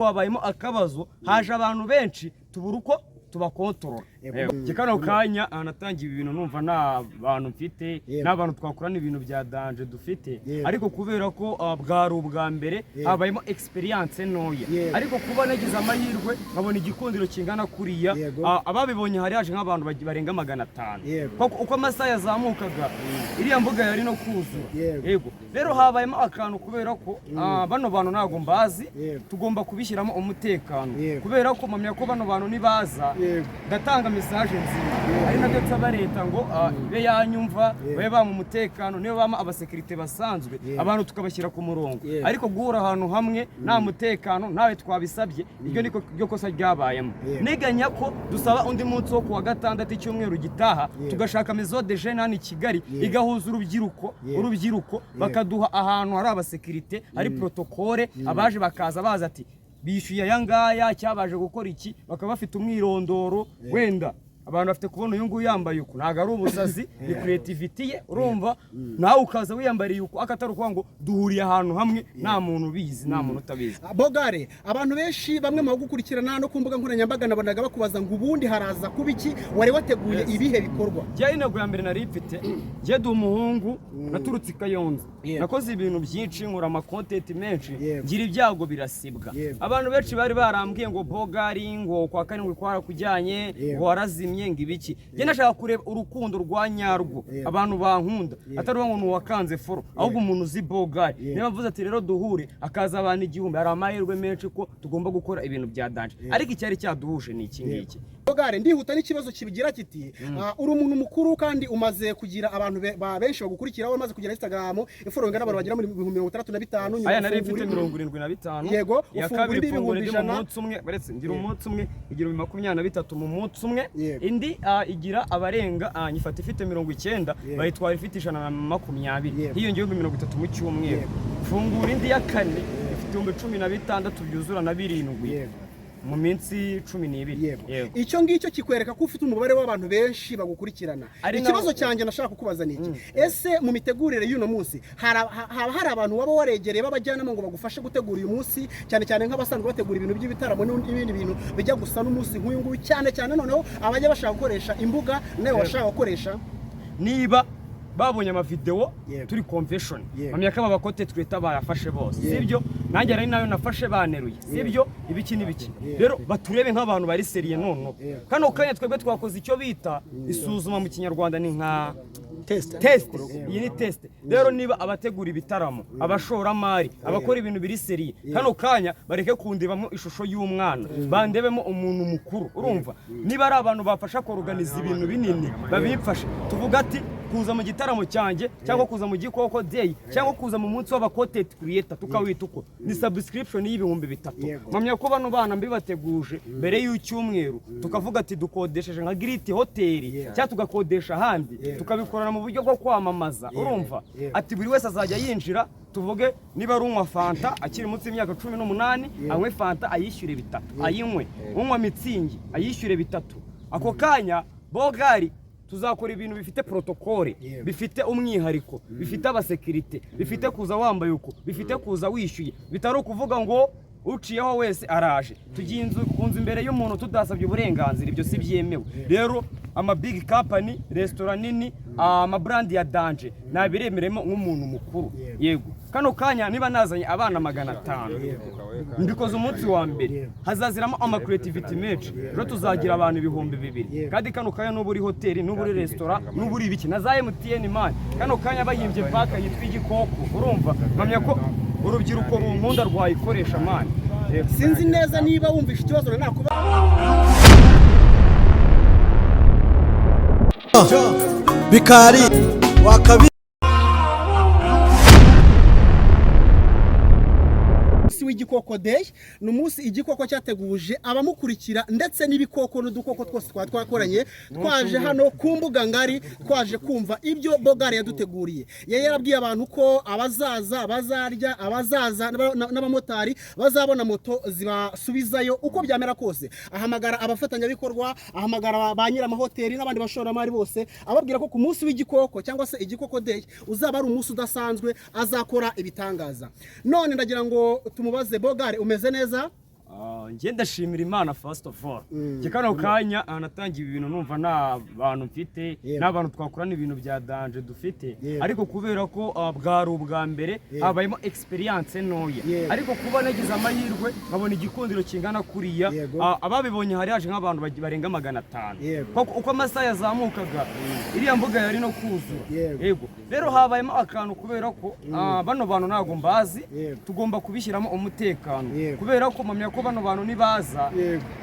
Habayemo akabazo, haje abantu benshi, tubura uko tubakontorora. Njye kano kanya natangiye ibintu numva nta bantu mfite, nta bantu twakorana ibintu bya danger dufite, ariko kubera ko bwari ubwa mbere, habayemo experience ntoya, ariko kuba nagize amahirwe nkabona igikundiro kingana kuriya, ababibonye hari haje nk'abantu barenga 500. Kuko uko amasaha yazamukaga, iriya mbuga yari no kuzura. Yego, rero habayemo akantu kubera ko bano bantu ntabwo mbazi, tugomba kubishyiramo umutekano, kubera ko mpamya ko bano bantu nibaza, ndatanga message nzima, ari nabyo nsaba leta ngo ibe yanyumva, babe bampa umutekano, niyo bampa abasekirite basanzwe, abantu tukabashyira ku murongo. Ariko guhura ahantu hamwe nta mutekano, ntawe twabisabye, iryo niko ryo kosa ryabayemo. Nteganya ko dusaba undi munsi wo kuwa gatandatu icyumweru gitaha, tugashaka maison de jeunes hano i Kigali, igahuza urubyiruko, urubyiruko bakaduha ahantu hari abasekirite, hari protocole, abaje bakaza baza ati bishyuye aya ngaya, cyabaje gukora iki, bakaba bafite umwirondoro. Wenda abantu bafite kubona uyu nguyu yambaye uku, ntabwo ari ubusazi, ni creativity ye, urumva? Nawe ukaza wiyambariye uku, akatari ukuvuga ngo duhuriye ahantu hamwe nta muntu ubizi, nta muntu utabizi. Bogare, abantu benshi, bamwe mu bagukurikirana no ku mbuga nkoranyambaga, nabonaga bakubaza ngo ubundi haraza kuba iki? Wari wateguye ibihe bikorwa? Njyewe intego ya mbere nari mfite, njye ndi umuhungu naturutse i Kayonza, nakoze ibintu byinshi, nkora ama content menshi, ngira ibyago birasibwa. Abantu benshi bari barambwiye ngo Bogari, ngo kwa karindwi kwarakujyanye, ngo warazimye, ngo ibiki. Njye nashaka kureba urukundo rwa nyarwo, abantu bankunda, atari ngo ni uwakanze follow, ahubwo umuntu uzi Bogari. Niba mvuze ati rero duhure, akaza abantu 1000, hari amahirwe menshi ko tugomba gukora ibintu bya danger. Ariko icyari cyaduhuje ni iki ngiki. Bogare, ndihuta n'ikibazo kibigira kiti: uri umuntu mukuru kandi umaze kugira abantu benshi bagukurikira, umaze kugira Instagram ifollowing n'abantu bagera muri 65,000, nyuma Aya nari ufungura mfite 75. Iya Ufungura kabiri indi ifungura ibihumbi indi mu 100. munsi umwe, baretse ngira umunsi umwe igira 23,000 mu munsi umwe. Indi igira abarenga, nyifata ifite 90, bayitwara ifite 120, hiyongeyeho 30,000 mu cyumweru. Fungura indi ya kane ifite 16,000 byuzura na birindwi mu minsi 12. Yego. Icyo ngicyo kikwereka ko ufite umubare w'abantu benshi bagukurikirana. Ari Ikibazo cyanjye nashaka kukubaza ni iki: ese mu mitegurire y'uno munsi haba hari abantu waba waregereye b'abajyanama ngo bagufashe gutegura uyu munsi, cyane cyane nk'abasanzwe bategura ibintu by'ibitaramo n'ibindi bintu bijya gusa n'umunsi nk'uyu nguyu, cyane cyane noneho abajya bashaka gukoresha imbuga nawe washaka gukoresha? Niba babonye amavideo turi convention, bamenya ko aba ba content creator bayafashe bose, sibyo? Nanjye ari nayo nafashe baneruye, sibyo? Ibiki n'ibiki. Rero baturebe nk'abantu bari sérieux. Noneho kano kanya twebwe twakoze icyo bita isuzuma, mu Kinyarwanda ni nka test. Test, iyi ni test. Rero niba abategura ibitaramo, abashoramari, abakora ibintu biri sérieux, kano kanya bareke kundebamo ishusho y'umwana, bandebemo umuntu mukuru, urumva? Niba ari abantu bafasha kuorganiza ibintu binini, babimfashe. Tuvuga ati kuza mu gitaramo cyanjye, cyangwa kuza mu Gikoko Day, cyangwa kuza mu munsi w'aba content creator, tukawita uko, ni subscription y'3000. Mpamya ko bano bana mbibateguje mbere y'icyumweru, tukavuga ati dukodesheje nka Giriti Hoteli, cyangwa tugakodesha ahandi, tukabikorana mu buryo bwo kwamamaza, urumva? Ati buri wese azajya yinjira, tuvuge niba ari unywa fanta akiri munsi y'imyaka 18, anywe fanta ayishyure bitatu, ayinywe. Unywa Mützig ayishyure bitatu. Ako kanya Bogari tuzakora ibintu bifite protocole, bifite umwihariko, bifite abasekirite, bifite kuza wambaye uko, bifite kuza wishyuye, bitari ukuvuga ngo uciyeho wese araje, tugiye inzu ku nzu imbere y'umuntu tudasabye uburenganzira, ibyo si byemewe. Rero ama big company, resitora nini, ama brand ya danger, nabiremeremo nk'umuntu mukuru. Yego, kano kanya niba nazanye abana 500, mbikoze umunsi wa mbere, hazaziramo ama creativity menshi. Ejo tuzagira abantu 2000. Kandi kano kanya n'ubu uri hoteli, n'ubu uri resitora, n'ubu uri ibiki na za MTN, man, kano kanya bahimbye paka yitwa Igikoko, urumva? Mpamya ko urubyiruko runkunda rwayikoresha, man. Yego. Sinzi neza niba wumvishe ikibazo nakuba. Bikari wakabi. Umunsi w'Igikoko Day ni umunsi Igikoko cyateguje abamukurikira ndetse n'ibikoko n'udukoko twose twaba twakoranye, twaje hano ku mbuga ngari, twaje kumva ibyo Bogari yaduteguriye. Yari yarabwiye abantu ko abazaza bazarya, abazaza n'abamotari bazabona moto zibasubizayo uko byamera kose. Ahamagara abafatanyabikorwa, ahamagara ba nyir'amahoteli n'abandi bashoramari bose, ababwira ko ku munsi w'Igikoko cyangwa se Igikoko Day uzaba ari umunsi udasanzwe, azakora ibitangaza. None ndagira ngo tumubaze. Bogari, umeze neza? Njye ndashimira Imana first of all. Njye kano kanya natangiye ibi bintu numva nta bantu mfite, nta bantu twakorana ibintu bya danger dufite, ariko kubera ko bwari ubwa mbere, habayemo experience ntoya, ariko kuba nagize amahirwe nkabona igikundiro kingana kuriya, ababibonye hari haje nk'abantu barenga 500. Kuko uko amasaha yazamukaga, iriya mbuga yari no kuzura. Yego, rero habayemo akantu kubera ko bano bantu ntabwo mbazi, tugomba kubishyiramo umutekano, kubera ko mpamya ko bano bantu nibaza,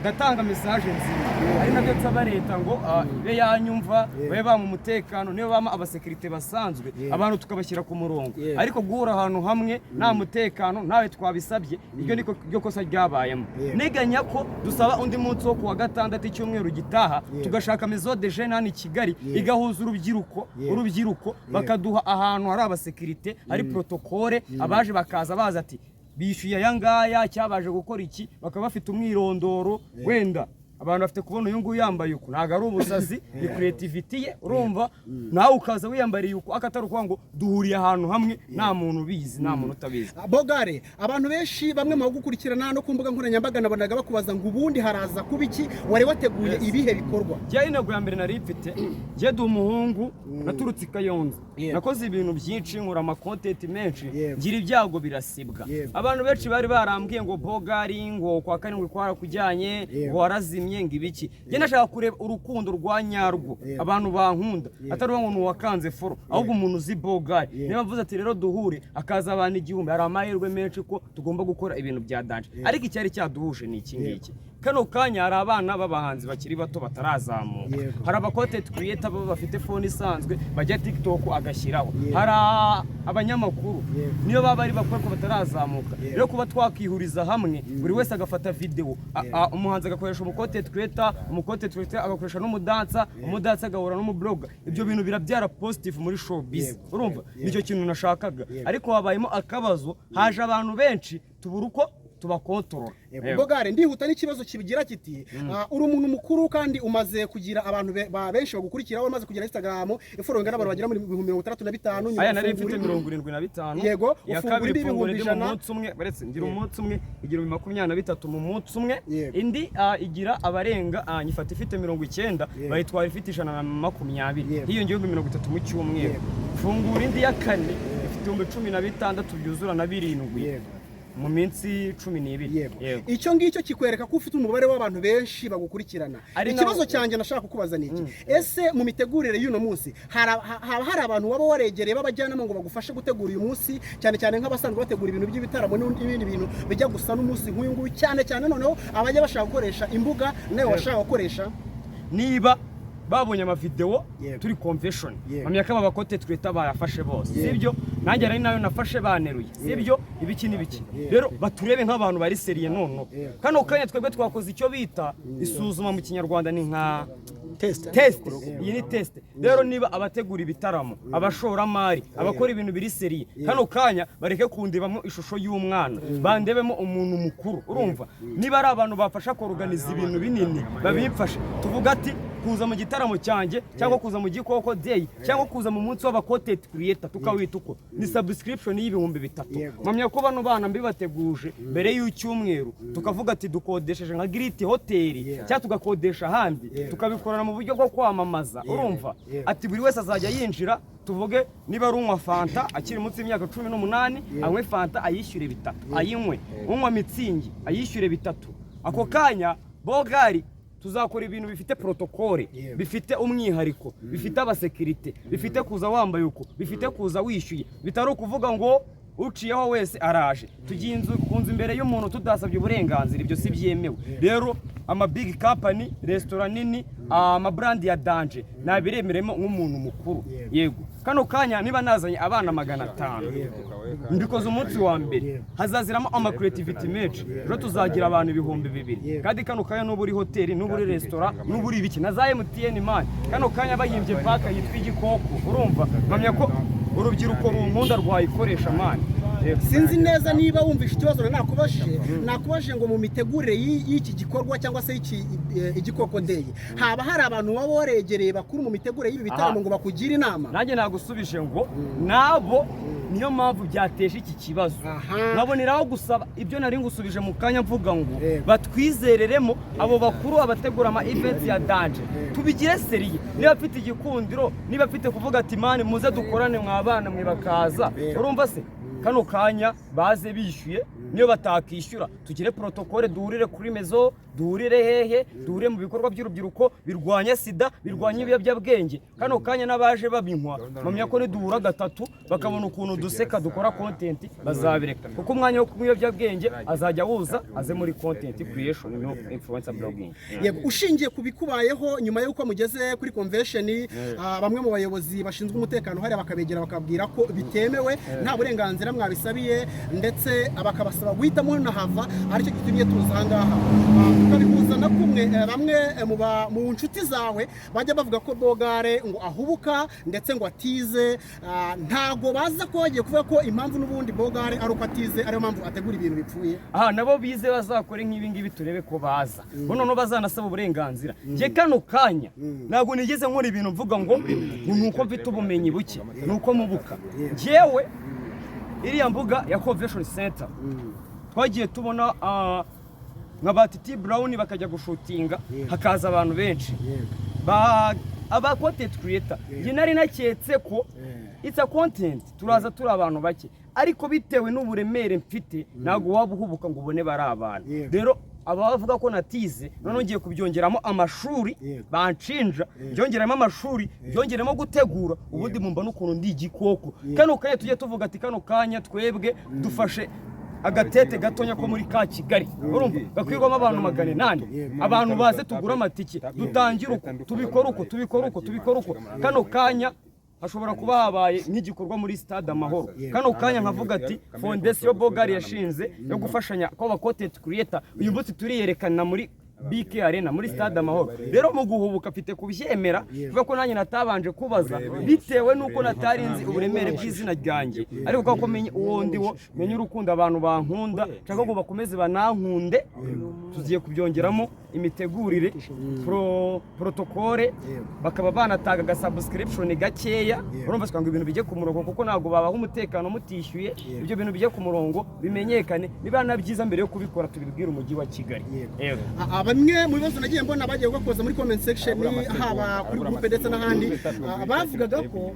ndatanga message nzima, ari nabyo nsaba leta ngo ibe yanyumva, babe bampa umutekano, niyo bampa abasekirite basanzwe, abantu tukabashyira ku murongo. Ariko guhura ahantu hamwe nta mutekano, ntawe twabisabye, iryo niko ryo kosa ryabayemo. Nteganya ko dusaba undi munsi wo kuwa gatandatu icyumweru gitaha, tugashaka maison de jeunes hano i Kigali, igahuza urubyiruko, urubyiruko bakaduha ahantu hari abasekirite, hari protocole, abaje bakaza baza ati bishyuye aya ngaya, cyabaje gukora iki, bakaba bafite umwirondoro. Wenda abantu bafite kubona uyu nguyu yambaye uku, ntabwo ari ubusazi, ni creativity ye. Urumva, nawe ukaza wiyambariye uku, akatari ukuvuga ngo duhuriye ahantu hamwe nta muntu ubizi, nta muntu utabizi. Bogare, abantu benshi, bamwe mu bagukurikirana no ku mbuga nkoranyambaga, nabonaga bakubaza ngo ubundi haraza kuba iki, wari wateguye ibihe bikorwa? Njyewe intego ya mbere nari mfite, njye ndi umuhungu naturutse i Kayonza, nakoze ibintu byinshi, nkora ama content menshi, ngira ibyago birasibwa. Abantu benshi bari barambwiye ngo Bogari, ngo kwa karindwi kwarakujyanye, ngo warazimye, ngo ibiki. Njye nashaka kureba urukundo rwa nyarwo, abantu bankunda, atari ngo ni uwakanze follow, ahubwo umuntu uzi Bogari. Niba mvuze ati rero duhure, akaza abantu 1000, hari amahirwe menshi ko tugomba gukora ibintu bya danger. Ariko icyari cyaduhuje ni iki ngiki: kano kanya hari abana b'abahanzi bakiri bato batarazamuka, hari aba content creator baba bafite phone isanzwe, bajya TikTok agashyiraho, hari abanyamakuru, niyo baba ari bakora ko batarazamuka. Rero kuba twakihuriza hamwe, buri wese agafata video, umuhanzi agakoresha umu content creator, umu content creator agakoresha n'umudansa, umudansa agahura n'umubloga, ibyo bintu birabyara positive muri showbiz. Urumva, nicyo kintu nashakaga, ariko habayemo akabazo, haje abantu benshi, tubura uko tubakontorora. Yego. Bogare, ndihuta n'ikibazo kibigira kiti: uri umuntu mukuru kandi umaze kugira abantu benshi bagukurikira, umaze kugira Instagram ifollowinga n'abantu bagera muri 65,000, nyuma Aya nari ufungura mfite 75. Yego, iya ufungura kabiri indi ifungura ibihumbi indi mu 100. munsi umwe, baretse ngira umunsi umwe igira 23,000 mu munsi umwe. Indi igira abarenga, nyifata ifite 90, bayitwara ifite 120, hiyongeyeho 30 mu cyumweru. Fungura indi ya kane ifite 16,000 byuzura na 7 mu minsi 12. Yego. Icyo ngicyo kikwereka ko ufite umubare w'abantu benshi bagukurikirana. Ari Ikibazo cyanjye nashaka kukubaza ni iki: ese mu mitegurire y'uno munsi haba hari abantu waba waregereye b'abajyanama ngo bagufashe gutegura uyu munsi, cyane cyane nk'abasanzwe bategura ibintu by'ibitaramo n'ibindi bintu bijya gusa n'umunsi nk'uyu nguyu, cyane cyane noneho abajya bashaka gukoresha imbuga nawe washaka gukoresha? Niba babonye amavideo turi convention, mpamya ko aba ba content creator bayafashe bose, sibyo? Nanjye ari nayo nafashe baneruye, sibyo? Ibiki n'ibiki. Rero baturebe nk'abantu bari sérieux. Noneho kano kanya twebwe twakoze icyo bita isuzuma, mu Kinyarwanda ni nka Test. Test. Iyi ni test. Rero niba abategura ibitaramo, abashoramari, abakora ibintu biri sérieux, kano kanya bareke kundebamo ishusho y'umwana, bandebemo umuntu mukuru. Urumva, niba ari abantu bafasha kuorganiza ibintu binini, babimfashe. Tuvuga ati kuza mu gitaramo cyanjye, cyangwa kuza mu Gikoko Day, cyangwa kuza mu munsi w'aba content creator, tukawita uko, ni subscription y'3000. Mpamya ko bano bana mbibateguje mbere y'icyumweru, tukavuga ati dukodesheje nka Giriti Hoteli, cyangwa tugakodesha ahandi, tukabikorana mu buryo bwo kwamamaza. Urumva, ati buri wese azajya yinjira, tuvuge niba ari unywa Fanta akiri munsi y'imyaka 18, anywe Fanta ayishyure 3, ayinywe. Unywa Mützig ayishyure 3. Ako kanya Bogari tuzakora ibintu bifite protocole, bifite umwihariko, bifite abasekirite, bifite kuza wambaye uku, bifite kuza wishyuye, bitari ukuvuga ngo uciyeho wese araje, tugiye inzu ku nzu imbere y'umuntu tudasabye uburenganzira, ibyo si byemewe. Rero ama big company, resitora nini, ama brand ya danger, nabiremeremo nk'umuntu mukuru. Yego, kano kanya niba nazanye abana 500, mbikoze umunsi wa mbere, hazaziramo ama creativity menshi. Ejo tuzagira abantu 2000. Kandi kano kanya n'ubu uri hoteli, n'ubu uri resitora, n'ubu uri ibiki na za MTN man, kano kanya bahimbye paka yitwa Igikoko. Urumva, mpamya ko urubyiruko runkunda rwayikoresha man. Yego. Sinzi neza niba wumvishe ikibazo nakubajije. Nakubajije ngo mu mitegurire y'iki gikorwa cyangwa se y'iki Igikoko Day, haba hari abantu waba waregereye bakuru mu mitegurire y'ibi bitaramo ngo bakugire inama? Nanjye nagusubije ngo nabo. Niyo mpamvu byateje iki kibazo. Nkaboneraho gusaba ibyo nari ngusubije mu kanya, mvuga ngo batwizereremo abo bakuru, abategura ama events ya danger, tubigire sérieux. Niba afite igikundiro, niba afite kuvuga ati: "Man, muze dukorane mwa bana mwe," bakaza. Urumva se, kano kanya baze bishyuye, niyo batakishyura tugire protocole, duhurire kuri mezo, duhurire hehe, duhurire mu bikorwa by'urubyiruko birwanya sida, birwanya ibiyobyabwenge. Kano kanya n'abaje babinywa bamenya ko niduhura gatatu bakabona ukuntu duseka, dukora content, bazabireka, kuko umwanya wo kunywa ibiyobyabwenge azajya awuza aze muri content creation no influencer blogging. Yego, ushingiye ku bikubayeho nyuma y'uko mugeze kuri convention, bamwe mu bayobozi bashinzwe umutekano hariya bakabegera, bakabwira ko bitemewe, nta burenganzira mwabisabiye, ndetse bakabasaba guhita munahava, aricyo gitumye tuza aha ngaha. Tukabihuza na kumwe bamwe mu nshuti zawe bajya bavuga ko Bogare ngo ahubuka, ndetse ngo atize. Ntago baza ko bagiye kuvuga ko impamvu n'ubundi Bogare ari uko atize, ariyo mpamvu ategura ibintu bipfuye. Aha nabo bize bazakore nk'ibi ngibi, turebe ko baza bo noneho bazanasaba uburenganzira. Njye kano kanya ntabwo nigeze nkora ibintu mvuga ngo ni uko mfite ubumenyi buke, ni uko mubuka. Njyewe iriya mbuga ya convention center twagiye tubona nka ba Titi Brown bakajya gushootinga, hakaza abantu benshi ba aba content creator. Njye nari naketse ko it's a content, turaza turi abantu bake, ariko bitewe n'uburemere mfite ntabwo waba uhubuka ngo ubone bari abantu. Rero aba bavuga ko natize, noneho ngiye kubyongeramo amashuri. Banshinja byongeramo amashuri, byongeramo gutegura, ubundi mumba n'ukuntu ndi igikoko. Kano kanya tujye tuvuga ati kano kanya twebwe dufashe agatete gatonya ko muri ka Kigali, urumva gakwirwamo abantu 800, abantu baze tugure amatike, dutangire uko, tubikore uko, tubikore uko, tubikore uko. Kano kanya hashobora kuba habaye nk'igikorwa muri Stade Amahoro, kano kanya nkavuga ati fondation Bogari yashinze yo gufashanya kw'aba content creator, uyu munsi turiyerekana muri BK Arena, muri Stade Amahoro. Rero mu guhubuka mfite kubyemera, kuvuga ko nanjye natabanje kubaza bitewe n'uko natari nzi uburemere bw'izina ryanjye, ariko kuko menye uwo ndi wo, menye urukundo abantu bankunda, nshaka ngo bakomeze banankunde, tugiye kubyongeramo imitegurire, protocole, bakaba banatanga aga subscription gakeya. Urumva ngo ibintu bijye ku murongo, kuko ntabwo babaha umutekano mutishyuye. Ibyo bintu bijye ku murongo, bimenyekane, niba na byiza mbere yo kubikora tubibwire umujyi wa Kigali. Yego. Bamwe mu bibazo nagiye mbona bagiye bakoza muri comment section, haba kuri groupe ndetse n'ahandi, bavugaga ko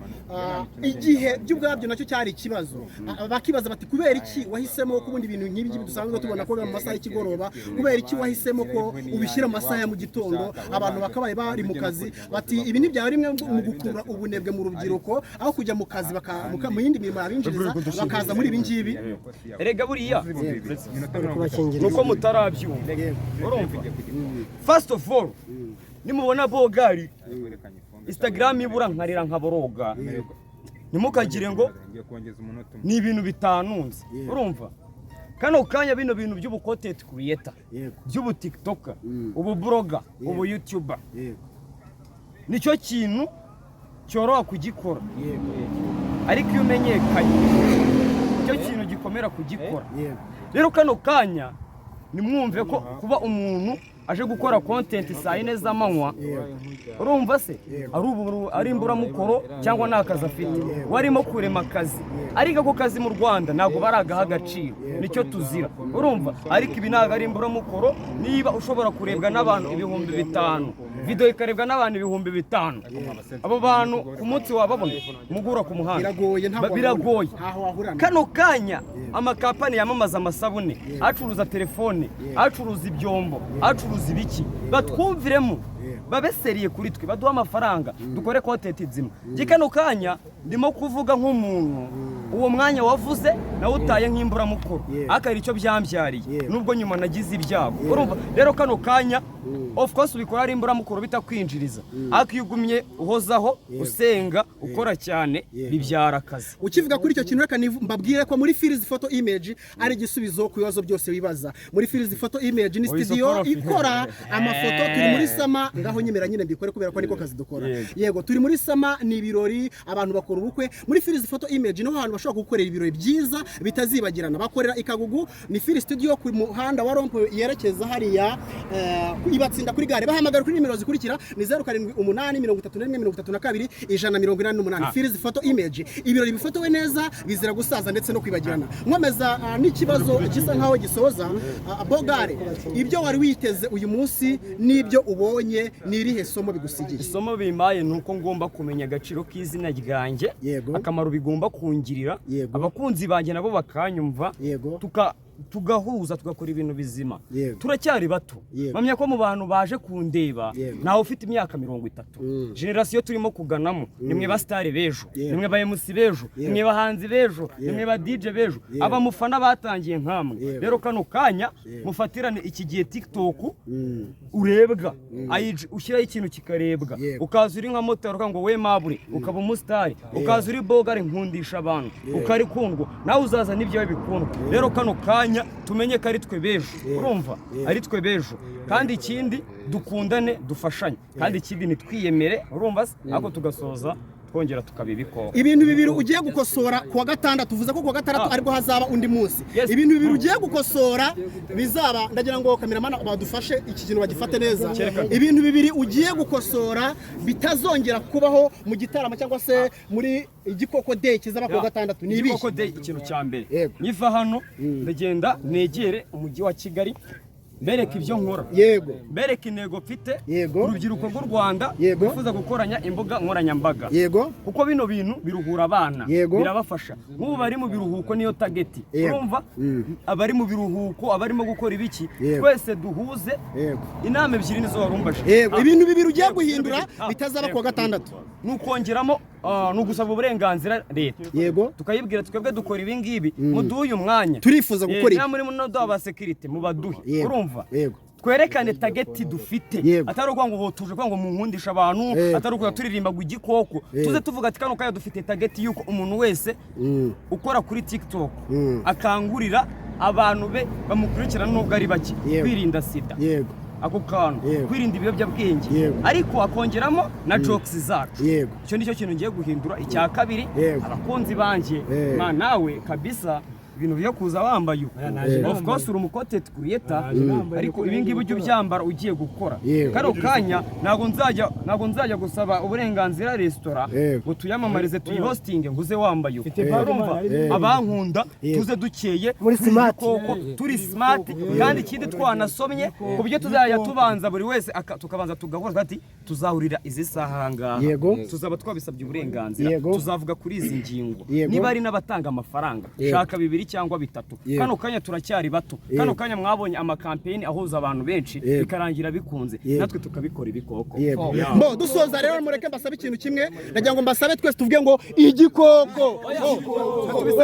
igihe by'ubwabyo nacyo cyari ikibazo. Bakibaza bati: "Kubera iki wahisemo ko ubundi ibintu nk'ibi ngibi dusanzwe tubona ko biba mu masaha y'ikigoroba, kubera iki wahisemo ko ubishyira mu masaha ya mu gitondo, abantu bakabaye bari mu kazi?" Bati: "Ibi ntibyaba rimwe mu gukurura ubunebwe mu rubyiruko, aho kujya mu kazi mu yindi mirimo yabinjiriza bakaza muri ibi ngibi?" Erega buriya nuko mutarabyumva. Urumva, first of all, nimubona Bogari Instagram ibura nkarira nkaboroga, ntimukagire ngo ni ibintu bitanunze. Urumva, kano kanya bino bintu by'ubu content creator, by'ubu TikToker, ubu blogger, ubu YouTuber, nicyo kintu cyoroha kugikora, ariko iyo umenyekanye nicyo kintu gikomera kugikora. Rero kano kanya nimwumve ko kuba umuntu aje gukora content saa 4 z'amanywa, urumva se, ari ubu ari imburamukoro cyangwa nta kazi afite, warimo kurema akazi, ariko ako kazi mu Rwanda ntabwo baragaha agaciro, nicyo tuzira. Urumva, ariko ibi ntabwo ari imburamukoro. Niba ushobora kurebwa n'abantu 5000, video ikarebwa n'abantu 5000, abo bantu ku munsi wababona mugura ku muhanda? Biragoye, ntabwo Biragoye. Ntaho wahura nabo. Kano kanya amakampani yamamaza amasabune, acuruza telefone, acuruza ibyombo, acuruza ibiki, batwumviremo, babe sérieux kuri twe, baduhe amafaranga dukore content nzima. Njye kano kanya ndimo kuvuga nk'umuntu uwo mwanya wavuze nawe utaye nk'imburamukoro, ariko hari icyo byambyariye, nubwo nyuma nagize ibyago. Urumva rero, kano kanya of course ubikora ari imburamukoro bitakwinjiriza, ariko iyo ugumye uhozaho, usenga, ukora cyane, bibyara akazi. Ukivuga kuri icyo kintu, reka mbabwire ko muri Firizi Photo Image ari igisubizo ku bibazo byose wibaza. Muri Firizi Photo Image ni Oya, studio isoko ikora amafoto. Turi muri summer, ngaho nyemera nyine mbikore kubera ko niko kazi dukora. Yego, turi muri summer, ni ibirori, abantu bakora ubukwe. Muri Firizi Photo Image niho hantu bashobora gukorera ibirori byiza bitazibagirana. Bakorera i Kagugu, ni Firi Studio ku muhanda wa rond-point yerekeza hariya. Ibatsinda kuri gare, bahamagara kuri nimero zikurikira: ni 0783132188. Firizi Photo Image, ibirori bifotowe neza bizira gusaza ndetse no kwibagirana. Nkomeza n'ikibazo gisa nkaho gisoza. Bogare, ibyo wari witeze uyu munsi n'ibyo ubonye, ni irihe somo bigusigiye? Isomo bimpaye ni uko ngomba kumenya agaciro k'izina ryanjye, akamaro bigomba kungirira, abakunzi banjye nabo bakanyumva, tugahuza, tugakora ibintu bizima. Turacyari bato. Mpamya ko mu bantu baje kundeba ntawe ufite imyaka 30. Génération turimo kuganamo, nimwe ba star b'ejo, nimwe ba MC b'ejo, nimwe bahanzi b'ejo, nimwe ba DJ b'ejo, abamufana batangiye nkamwe. Rero kano kanya mufatirane iki gihe TikTok urebwa, IG ushyiraho ikintu kikarebwa, ukaza uri nka motari ukavuga ngo we mabure, ukaba umusitari, ukaza uri bogari nkundisha abantu, ukarikundwa, nawe uzaza n'ibyawe bikundwa. Rero kano kanya tumenye ko ari twe b'ejo, urumva, ari twe b'ejo. Kandi ikindi, dukundane, dufashanye. Kandi ikindi, ntitwiyemere, urumva se, ariko tugasoza twongera tukaba ibikoko. Ibintu bibiri ugiye gukosora kuwa gatandatu, tuvuze ko kuwa gatandatu aribwo hazaba undi munsi. Yes. Ibintu bibiri ugiye gukosora bizaba, ndagira ngo cameraman badufashe iki kintu bagifate neza. Ibintu bibiri ugiye gukosora bitazongera kubaho mu gitaramo cyangwa se muri Igikoko Day kizaba kuwa gatandatu ni ibihe? Igikoko Day, ikintu cya mbere, nkiva hano ndagenda negere umujyi wa Kigali, mbereke ibyo nkora, mbereke intego mfite, urubyiruko rw'u Rwanda rwifuza gukoranya imbuga nkoranyambaga, kuko bino bintu biruhura abana, birabafasha. Nk'ubu bari mu biruhuko, niyo target. Urumva, abari mu biruhuko, abarimo gukora ibiki, twese duhuze. Inama ebyiri nizo warumbaje. Yego, ibintu bibiri ugiye guhindura bitazaba kuwa gatandatu. Ni ukongeramo, ni ugusaba uburenganzira leta, tukayibwira: twebwe dukora ibi ngibi, muduhe uyu mwanya. Turifuza gukora ibi. Niba muri muno duha abasekirite, mubaduhe. Urumva, twerekane target dufite, atari ukuvuga ngo tuje kuvuga ngo munkundishe abantu, atari ukuza turirimba ngo igikoko. Tuze tuvuga ati kano kanya dufite target y'uko umuntu wese ukora kuri TikTok akangurira abantu be bamukurikirana, nubwo ari bake, kwirinda sida, ako kantu, kwirinda ibiyobyabwenge, ariko akongeramo na jokes zacu. Icyo nicyo kintu ngiye guhindura. Icya kabiri, abakunzi banjye, ma nawe kabisa, ibintu byo kuza wambaye uku, of course uri umu content creator, ariko ibi ngibi ujye ubyambara ugiye gukora. Kano kanya ntabwo nzajya gusaba uburenganzira resitora ngo tuyamamarize, tuyihostinge, ngo uze wambaye uku. Urumva, abankunda, tuze dukeye, Muri turi smart. ibikoko, turi smart. Kandi ikindi, twanasomye ku buryo tuzajya tubanza buri wese tukabanza tugahura ati tuzahurira izi saha aha ngaha, tuzaba twabisabye uburenganzira, tuzavuga kuri izi ngingo. Niba ari n'abatanga amafaranga, shaka bibiri cyangwa bitatu. Kano kanya turacyari bato. Kano kanya mwabonye amakampeni ahuza abantu benshi, bikarangira bikunze, natwe tukabikora ibikoko. Yego. Bo dusoza rero, mureke mbasabe ikintu kimwe. Ndagira ngo mbasabe twese tuvuge ngo igikoko.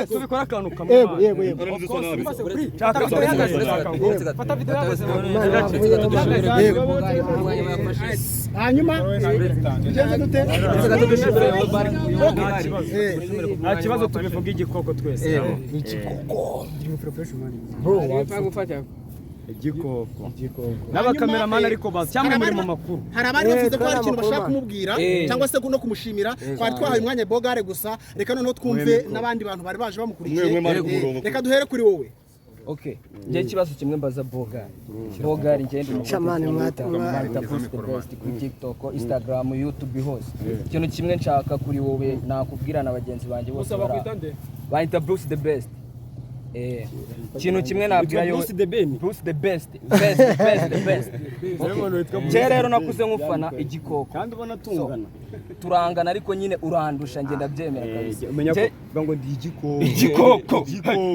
Tubikora akantu kamwe. Yego. Fata video. Yego. Hanyuma tugenze dute? Nta kibazo, tubivuga igikoko twese. Igikoko n'abakameramani, ariko bazi cyangwa muri mu makuru. Hari abari bavuze ko hari ikintu bashaka kumubwira cyangwa se no kumushimira. Twari twahaye umwanya Bogare gusa, reka noneho twumve n'abandi bantu bari baje bamukurikiye. Umwe, umwe, ku murongo. Reka duhere kuri wowe. Okay, njye ikibazo kimwe mbaza Bogari. Bogari, njye ndi Shamani, mwita Bruce the Best kuri TikTok, Instagram, YouTube hose. Ikintu kimwe nshaka kuri wowe nakubwira na bagenzi banjye bose banyita Bruce the Best. Ikintu kimwe nabwira yo Bruce the Ben. Bruce the Best, best, best, the best. Okay. Njye rero nakuze nkufana igikoko. Kandi ubona tungana. Turangana, ariko nyine urandusha, njye ndabyemera kabisa. Umenya ko Njye- ngo ndi igikoko. Igikoko,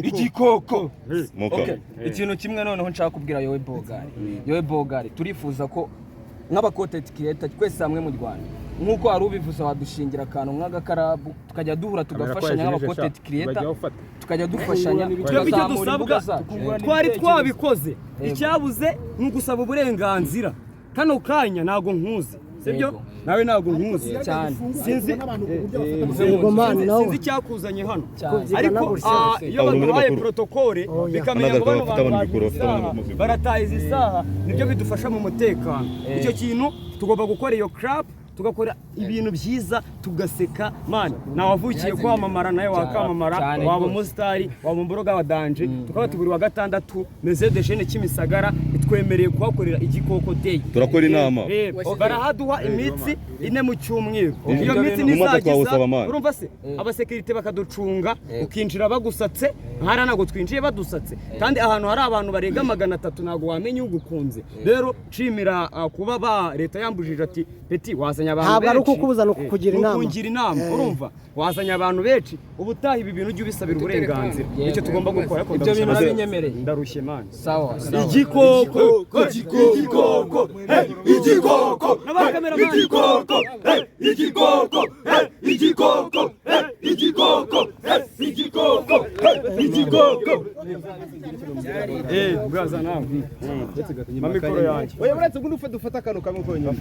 igikoko. Muka. Okay. Ikintu kimwe noneho nshaka kubwira yowe Bogari. Yowe Bogari, turifuza ko nk'aba content creator twese hamwe mu Rwanda, nk'uko wari ubivuze, wadushingira akantu nk'agakarabu, tukajya duhura tugafashanya nk'aba content creator, tukajya dufashanya, Twebwe icyo tukazamura imbuga dusabwa, zacu. twari twabikoze, icyabuze ni ugusaba uburenganzira. Kano kanya ntabwo nkuzi, sibyo? Yego. Nawe ntabwo nkuzi. Cyane. Sinzi. N'abantu ku buryo bafata Yego man, nawe. Sinzi icyakuzanye hano, Cyane. ariko iyo Abantu baduhaye n'amakuru. protocole, Oya. bikamenya ngo bano Bafite bantu abantu baje mikoro, izi bafite abantu saha, mikoro. barataha izi saha, nibyo bidufasha mu mutekano. Icyo kintu tugomba gukora, iyo crap, tugakora ibintu byiza, tugaseka man. Ntawavukiye kwamamara, nawe wakamamara. Cyane Waba rwose. umusitari, waba umburoga wa danger. Tukaba tuburi wa gatandatu Maison de Jeunes Kimisagara. Tukwemereye kuhakorera Igikoko Day. Turakora inama. Barahaduha iminsi 4 mu cyumweru. Iyo minsi Mu mwaka nizagiza, twawusaba, man. urumva se, abasekirite bakaducunga, ukinjira bagusatse. Nkara ntabwo twinjiye badusatse, kandi ahantu hari abantu barenga 300 ntabwo wamenya ugukunze. Rero nshimira kuba ba leta yambujije ati: "Peti, wazanye abantu Ntabwo ari benshi." ukukubuza, ni ukukugira Ni inama. ukungira inama. Urumva, wazanye abantu benshi, ubutaha ibi bintu ujye ubisabira uburenganzira. Nicyo tugomba gukora, ariko Ibyo bintu ndarushye. urabinyemereye. Ndarushye, man. Sawa sawa. Igikoko, igikoko, igikoko, n'abakameramani, igikoko, igikoko, igikoko, igikoko, igikoko, igikoko. Bwaza nawe mamikoro yanjye. Oya, uretse ubundi dufata akantu kamwe konyine.